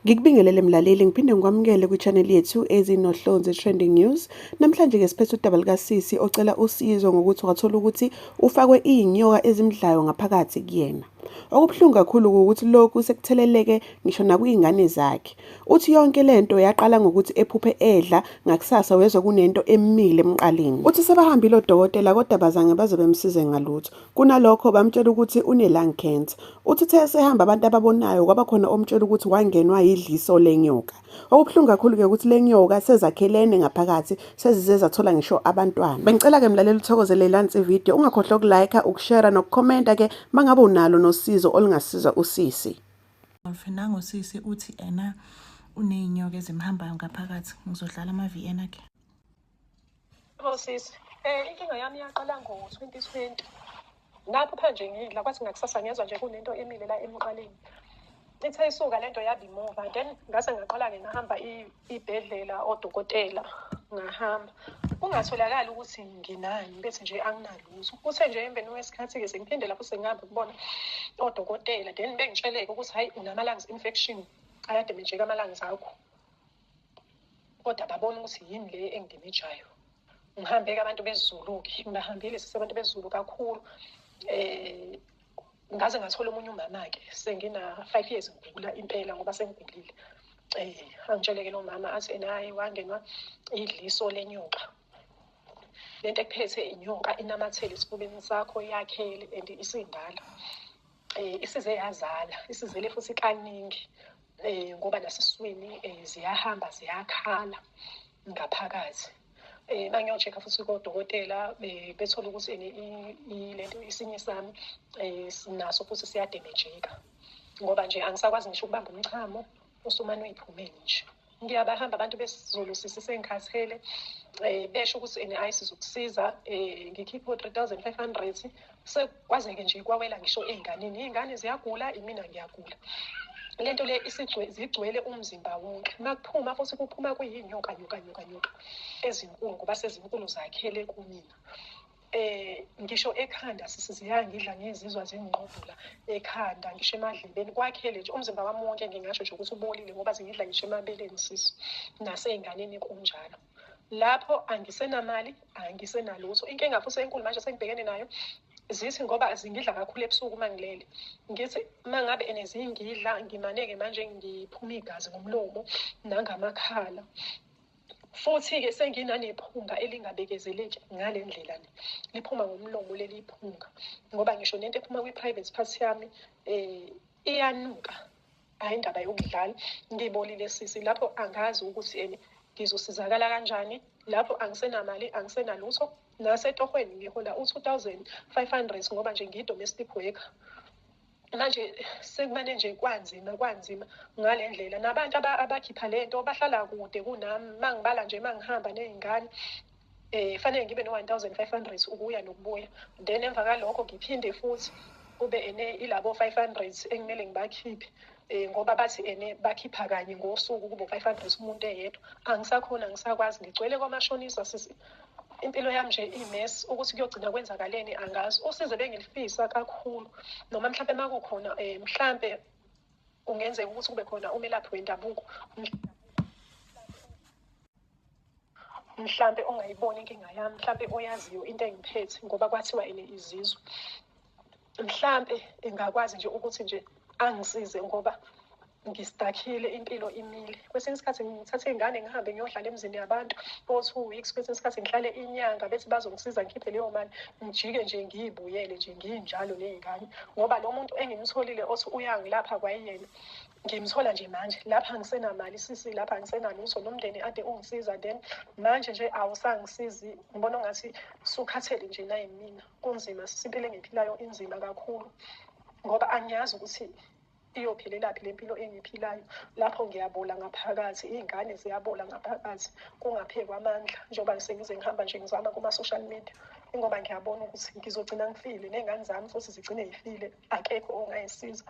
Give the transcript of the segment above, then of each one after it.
Ngikubingelele mlaleli, ngiphinde ngikwamukele kwi-channel yethu Ezinohlonze Trending News. Namhlanje ke siphethe udaba likasisi ocela usizo ngokuthi wathola ukuthi ufakwe iy'nyoka ezimdlayo ngaphakathi kuyena. Okubuhlungu kakhulu ukuthi lokhu sekutheleleke ngisho nakwiy'ngane zakhe. Uthi yonke lento yaqala ngokuthi ephuphe edla ngakusasa wezwa kunento emile emqaleni. Uthi sebahambile odokotela kodwa abazange baze bemsize ngalutho. Kunalokho bamtshela ukuthi une-lung cancer. Uthi uthe esehamba abantu ababonayo kwaba khona omtshela ukuthi wangenwa yidliso lenyoka. Okubuhlungu kakhulu-ke ukuthi le nyoka sezakhelene ngaphakathi sezize zathola ngisho abantwana. Bengicela-ke mlaleli uthokozele lansi ividiyo, ungakhohlwa ukulike, ukushera nokukhomenta-ke mangabe unalo nosizo olungasiza usisi. Nangu sisi uthi ena uney'nyoka ezimhambayo ngaphakathi. Ngizodlala ama-VN akhe. Yebo sisi, inkinga yami yaqala ngo-2020. Ngaphupha nje ngidla kwathi ngakusasa ngezwa nje kunento emile la emqaleni. Ithe isuka lento yaba imuva then ngase ngaqala-ke ngahamba ibhedlela odokotela ngahamba. Kungatholakali ukuthi nginani bethi nje anginalutho. Kuthe nje emveni kwesikhathi-ke sengiphinde lapho sengihamba kubona odokotela then bengitsheleke ukuthi hhayi unama-lungs infection ayademejeka ama-lungs akho. Kodwa babona ukuthi yini le engidemijayo. Ngihambe-ke abantu besiZulu-ke, ngibahambile sisi abantu besiZulu kakhulu. Ngaze ngathola omunye umama-ke sengina-5 years ngigula impela ngoba sengigulile. Angitsheleke lo mama athi ena hhayi wangenwa idliso lenyoka. Lento ekuphethe inyoka inamathele esifubeni sakho yakhele and isindala. Isize yazala, isizele futhi kaningi ngoba nasesiswini ziyahamba ziyakhala ngaphakathi. Uma ngiyo-check-a futhi kodokotela bethola ukuthi ene lento isinye sami naso futhi siyademejeka ngoba nje angisakwazi ngisho ukubamba umchamo usumane uyiphumele nje. Ngiyabahamba abantu besiZulu sisi sengikhathele besho ukuthi ene ayi sizokusiza ngikhiphe o-3500 sekwazeke nje kwawela ngisho ey'nganeni iy'ngane ziyagula imina ngiyagula. Le nto le zigcwele umzimba wonke makuphuma futhi kuphuma kuyinyoka nyoka nyoka nyoka ezinkulu ngoba sezinkulu zakhele kumina. Ngisho ekhanda sisi ziyangidla ngizizwa zinginqodula ekhanda ngisho emadlebeni kwakhele nje umzimba wami wonke ngingasho nje ukuthi ubolile ngoba zingidla ngisho emabeleni sisi nasey'nganeni kunjalo. Lapho angisenamali angisenalutho inkinga futhi enkulu manje sengibhekene nayo zithi ngoba zingidla kakhulu ebusuku uma ngilele ngithi uma ngabe ene zingidla ngimane-ke manje ngiphuma igazi ngomlomo nangamakhala. Futhi-ke senginanephunga elingabekezeleki ngale ndlela le liphuma ngomlomo leli phunga ngoba ngisho nento ephuma kwi-private part yami iyanuka hhayi indaba yokudlala ngibolile sisi lapho angazi ukuthi ene ngizosizakala kanjani lapho angisenamali angisenalutho nasetohweni ngihola u-2500 ngoba nje ngiyi-domestic worker. Manje sekumane nje kwanzima kwanzima ngale ndlela nabantu abakhipha le nto bahlala kude kunami uma ngibala nje uma ngihamba ney'ngane fanele ngibe no-1500 ukuya nokubuya then emva kalokho ngiphinde futhi kube ene ilabo 500 ekumele ngibakhiphe ngoba bathi ene bakhipha kanye ngosuku kube 500 umuntu eyedwa. Angisakhona angisakwazi ngigcwele kwamashonisa sisi. Impilo yami nje imess ukuthi kuyogcina kwenzakaleni angazi. Usizo bengilifisa kakhulu noma mhlampe uma kukhona mhlampe kungenzeka ukuthi kube khona umelaphi wendabuko mhlampe ongayibona inkinga yami mhlampe oyaziyo into engiphethe ngoba kwathiwa ene izizwe mhlampe engakwazi nje ukuthi nje angisize ngoba ngistakhile impilo imile. Kwesinye isikhathi ngithathe iy'ngane ngihambe ngiyohlala emzini yabantu o-2 weeks, kwesinye isikhathi ngihlale inyanga bethi bazongisiza ngikhiphe leyo mali ngijike nje ngiyibuyele nje nginjalo ney'ngane ngoba lo muntu engimtholile othi uyangilapha kwayena ngimthola nje manje lapha angisenamali sisi lapha angisenalutho nomndeni ade ungisiza then manje nje awusangisizi ngibona ongathi sukhathele nje nayimina. Kunzima sisi impilo engiyiphilayo inzima kakhulu ngoba angiyazi ukuthi iyophelelaphi le mpilo engiyiphilayo lapho ngiyabola ngaphakathi iy'ngane ziyabola ngaphakathi kungaphekwa amandla njengoba sengize ngihamba nje ngizama kuma-social media ingoba ngiyabona ukuthi ngizogcina ngifile ney'ngane zami futhi zigcine y'file akekho ongayisiza.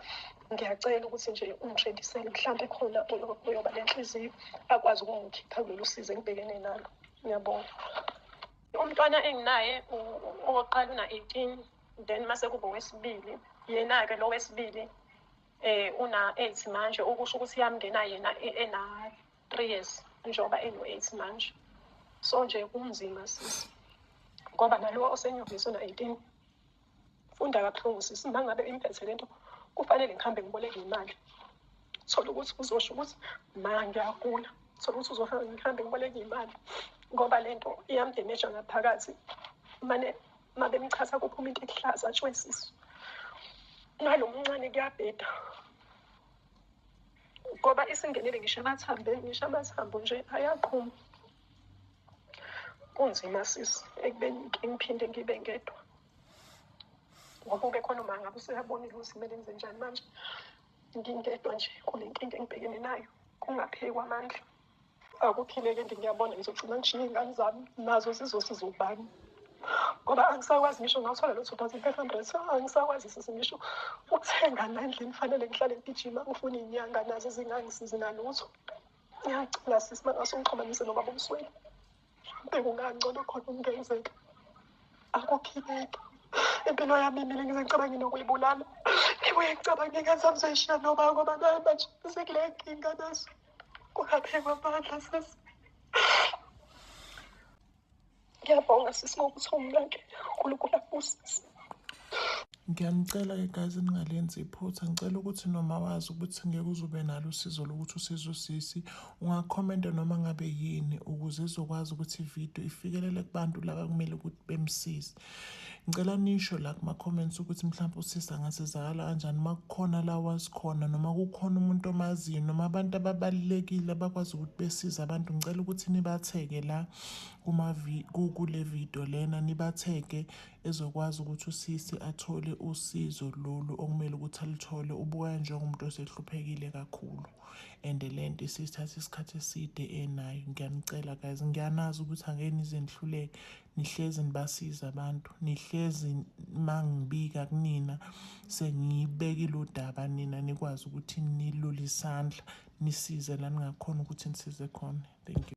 Ngiyacela ukuthi nje ungitrendisele mhlampe khona oyoba nenhliziyo akwazi ukungikhipha kulolu sizi engibhekene nalo. Ngiyabonga. Umntwana enginaye owokuqala una-18 then mase kuba owesibili yena-ke lo wesibili. Una-8 manje, okusho ukuthi yamngena yena ena-3 years, njengoba eno-8 manje. So nje kunzima sisi, ngoba nalo osenyuvesi una-18 funda kabuhlungu sisi. Uma ngabe imphethe lento, kufanele ngihambe ngiboleke imali. Thola ukuthi uzosho ukuthi ma ngiyagula, thola ukuthi uzohamba ngihambe ngiboleke imali, ngoba lento iyam-damage-a ngaphakathi. Mane uma bemchatha kuphuma into ekuhlaza tshwe sisi. Nalo mncane kuyabheda, ngoba isingenele ngisho emathambeni, ngisho amathambo nje ayaqhuma. Kunzima sisi, ekubeni ngiphinde ngibe ngedwa, ngoba ube khona uma ngabe usuyabonile ukuthi kumele ngize njani manje ngingedwa nje kule nkinga engibhekene nayo, kungapheki kwamandla. Akuphileke nje, ngiyabona ngizogcina ngishiye iy'ngane zami, nazo zizosiza ubani, ngoba angisakwazi ngisho ngawuthola lo 2500, angisakwazi sisi ngisho ukuthenga la endlini. Fanele ngihlale ngigijima ngifuna iy'nyanga, nazo zingangisizi nalutho. Ngiyacela sisi, mangase ungixhumanise nobaba uMsweli, mhlawumbe kungangcono khona okungenzeka. Akuphileki, impilo yami imile, ngize ngicabange nokuyibulala, ngibuye ngicabange ingane zami zoyishiya noba, ngoba naye manje sekule nkinga nazo, kungaphekwa amandla sisi. Ngiyabonga sisi ngokuthi unginake, uNkulunkulu akubusise. Ngiyanicela-ke guys, ningalenzi iphutha. Ngicela ukuthi noma wazi ukuthi ngeke uze ube nalo usizo lokuthi usize usisi, ungakhomenta noma ngabe yini ukuze izokwazi ukuthi ividiyo ifikelele kubantu laba kumele ukuthi bemsize. Ngicela nisho la kuma-comments ukuthi mhlawumpe usisi angasizakala kanjani, uma kukhona la wazi khona, noma kukhona umuntu omaziyo, noma abantu ababalulekile abakwazi ukuthi besize abantu. Ngicela ukuthi nibatheke la kule video lena, nibatheke ezokwazi ukuthi usisi athole usizo lolu okumele ukuthi aluthole. Ubuka njengomuntu osehluphekile kakhulu and le nto isithatha isikhathi eside enayo. Ngiyanicela guys, ngiyanazi ukuthi angeke nize nihluleke, nihlezi nibasiza abantu, nihlezi mangibika kunina sengiyibekile udaba, nina nikwazi ukuthi nilule isandla nisize la ningakhona ukuthi nisize khona. Thank you.